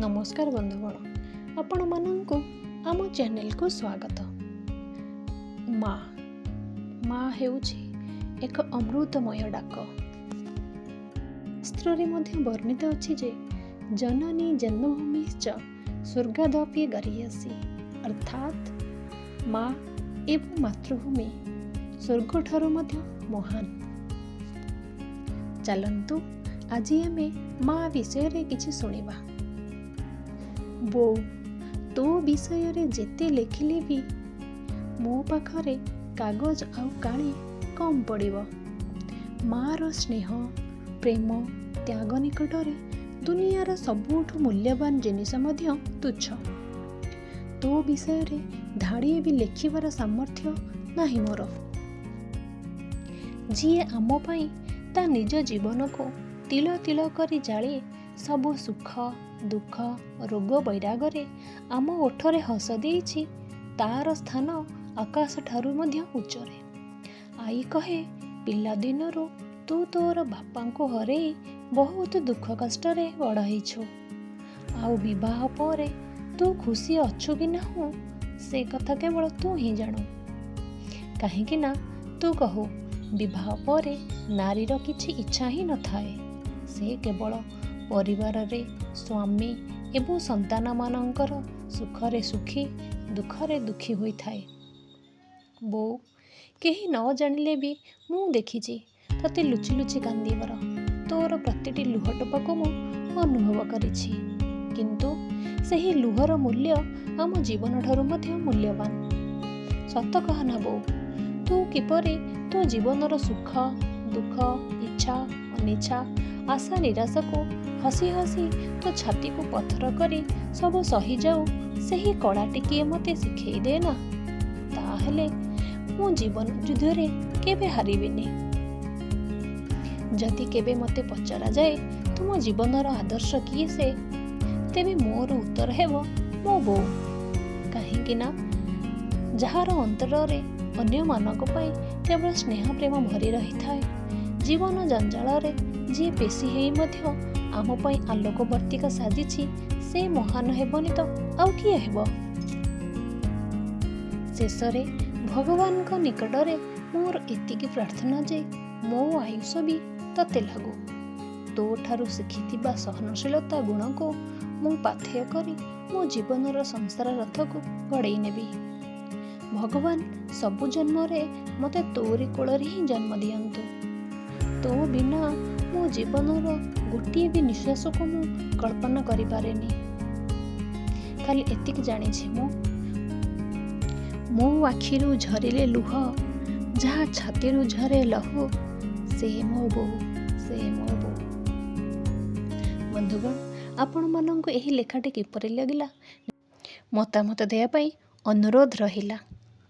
ନମସ୍କାର ବନ୍ଧୁଗଣ, ଆପଣମାନଙ୍କୁ ଆମ ଚ୍ୟାନେଲକୁ ସ୍ୱାଗତ। ମା ମା ହେଉଛି ଏକ ଅମୃତମୟ ଡାକ। ଶାସ୍ତ୍ରରେ ମଧ୍ୟ ବର୍ଣ୍ଣିତ ଅଛି ଯେ ଜନନୀ ଜନ୍ମଭୂମିଶ୍ଚ ସ୍ୱର୍ଗାଦପି ଗରୀୟସୀ, ଅର୍ଥାତ୍ ମା ଏବଂ ମାତୃଭୂମି ସ୍ୱର୍ଗଠାରୁ ମଧ୍ୟ ମହାନ। ଚାଲନ୍ତୁ, ଆଜି ଆମେ ମା ବିଷୟରେ କିଛି ଶୁଣିବା। ବୋଉ, ତୋ ବିଷୟରେ ଯେତେ ଲେଖିଲେ ବି ମୋ ପାଖରେ କାଗଜ ଆଉ କାଳି କମ୍ ପଡ଼ିବ। ମାର ସ୍ନେହ, ପ୍ରେମ, ତ୍ୟାଗ ନିକଟରେ ଦୁନିଆର ସବୁଠୁ ମୂଲ୍ୟବାନ ଜିନିଷ ମଧ୍ୟ ତୁଚ୍ଛ। ତୋ ବିଷୟରେ ଧାଡ଼ିଏ ବି ଲେଖିବାର ସାମର୍ଥ୍ୟ ନାହିଁ ମୋର। ଯିଏ ଆମ ପାଇଁ ତା ନିଜ ଜୀବନକୁ ତିଳ ତିଳ କରି ଜାଳି ସବୁ ସୁଖ ଦୁଃଖ, ରୋଗ ବୈରାଗରେ ଆମ ଓଠରେ ହସ ଦେଇଛି, ତାର ସ୍ଥାନ ଆକାଶଠାରୁ ମଧ୍ୟ ଉଚ୍ଚରେ। ଆଈ କହେ, ପିଲାଦିନରୁ ତୁ ତୋର ବାପାଙ୍କୁ ହରେଇ ବହୁତ ଦୁଃଖ କଷ୍ଟରେ ବଡ଼ ହେଇଛୁ। ଆଉ ବିବାହ ପରେ ତୁ ଖୁସି ଅଛୁ କି ନାହୁଁ, ସେ କଥା କେବଳ ତୁ ହିଁ ଜାଣୁ। କାହିଁକି ନା ତୁ କହୁ, ବିବାହ ପରେ ନାରୀର କିଛି ଇଚ୍ଛା ହିଁ ନଥାଏ। ସେ କେବଳ ପରିବାରରେ ସ୍ୱାମୀ ଏବଂ ସନ୍ତାନମାନଙ୍କର ସୁଖରେ ସୁଖୀ, ଦୁଃଖରେ ଦୁଃଖୀ ହୋଇଥାଏ। ବୋଉ, କେହି ନ ଜାଣିଲେ ବି ମୁଁ ଦେଖିଛି ତତେ ଲୁଚି ଲୁଚି କାନ୍ଦିବାର। ତୋର ପ୍ରତିଟି ଲୁହ ଟୋପାକୁ ମୁଁ ଅନୁଭବ କରିଛି। କିନ୍ତୁ ସେହି ଲୁହର ମୂଲ୍ୟ ଆମ ଜୀବନଠାରୁ ମଧ୍ୟ ମୂଲ୍ୟବାନ। ସତ କହନା ବୋଉ, ତୁ କିପରି ତୋ ଜୀବନର ସୁଖ ଦୁଃଖ, ଇଚ୍ଛା ଅନିଚ୍ଛା, ଆଶା ନିରାଶାକୁ ହସି ହସି ତୋ ଛାତିକୁ ପଥର କରି ସବୁ ସହିଯାଉ, ସେହି କଳା ଟିକିଏ ମୋତେ ଶିଖେଇ ଦେ ନା। ତାହେଲେ ମୁଁ ଜୀବନ ଯୁଦ୍ଧରେ କେବେ ହାରିବିନି। ଯଦି କେବେ ମୋତେ ପଚରାଯାଏ, ତୁମ ଜୀବନର ଆଦର୍ଶ କିଏ ସେ, ତେବେ ମୋର ଉତ୍ତର ହେବ ମୋ ବୋଉ। କାହିଁକି ନା ଯାହାର ଅନ୍ତରରେ ଅନ୍ୟମାନଙ୍କ ପାଇଁ କେବଳ ସ୍ନେହ ପ୍ରେମ ଭରି ରହିଥାଏ, ଜୀବନ ଜଞ୍ଜାଳରେ ଯିଏ ପେଶି ହେଇ ମଧ୍ୟ ଆମ ପାଇଁ ଆଲୋକବର୍ତ୍ତିକା ସାଜିଛି, ସେ ମହାନ ହେବନି ତ ଆଉ କିଏ ହେବ? ଶେଷରେ ଭଗବାନଙ୍କ ନିକଟରେ ମୋର ଏତିକି ପ୍ରାର୍ଥନା ଯେ ମୋ ଆୟୁଷ ବି ତତେ ଲାଗୁ। ତୋ ଠାରୁ ଶିଖିଥିବା ସହନଶୀଳତା ଗୁଣକୁ ମୁଁ ପାଥେୟ କରି ମୋ ଜୀବନର ସଂସାର ରଥକୁ ଗଡ଼େଇ ନେବି। ଭଗବାନ ସବୁ ଜନ୍ମରେ ମୋତେ ତୋରି କୋଳରେ ହିଁ ଜନ୍ମ ଦିଅନ୍ତୁ। ତୋ ବିନା ମୋ ଜୀବନର ଗୋଟିଏ ବି ନିଶ୍ୱାସକୁ ମୁଁ କଳ୍ପନା କରିପାରେନି। ଖାଲି ଏତିକି ଜାଣିଛି ମୁଁ, ମୋ ଆଖିରୁ ଝରିଲେ ଲୁହ, ଯାହା ଛାତିରୁ ଝରେ ଲହୁ, ସେ ମୋ ବୋଉ, ସେ ମୋ ବୋଉ। ବନ୍ଧୁଗଣ, ଆପଣମାନଙ୍କୁ ଏହି ଲେଖାଟି କିପରି ଲାଗିଲା, ମତାମତ ଦେବା ପାଇଁ ଅନୁରୋଧ ରହିଲା।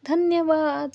ଧନ୍ୟବାଦ।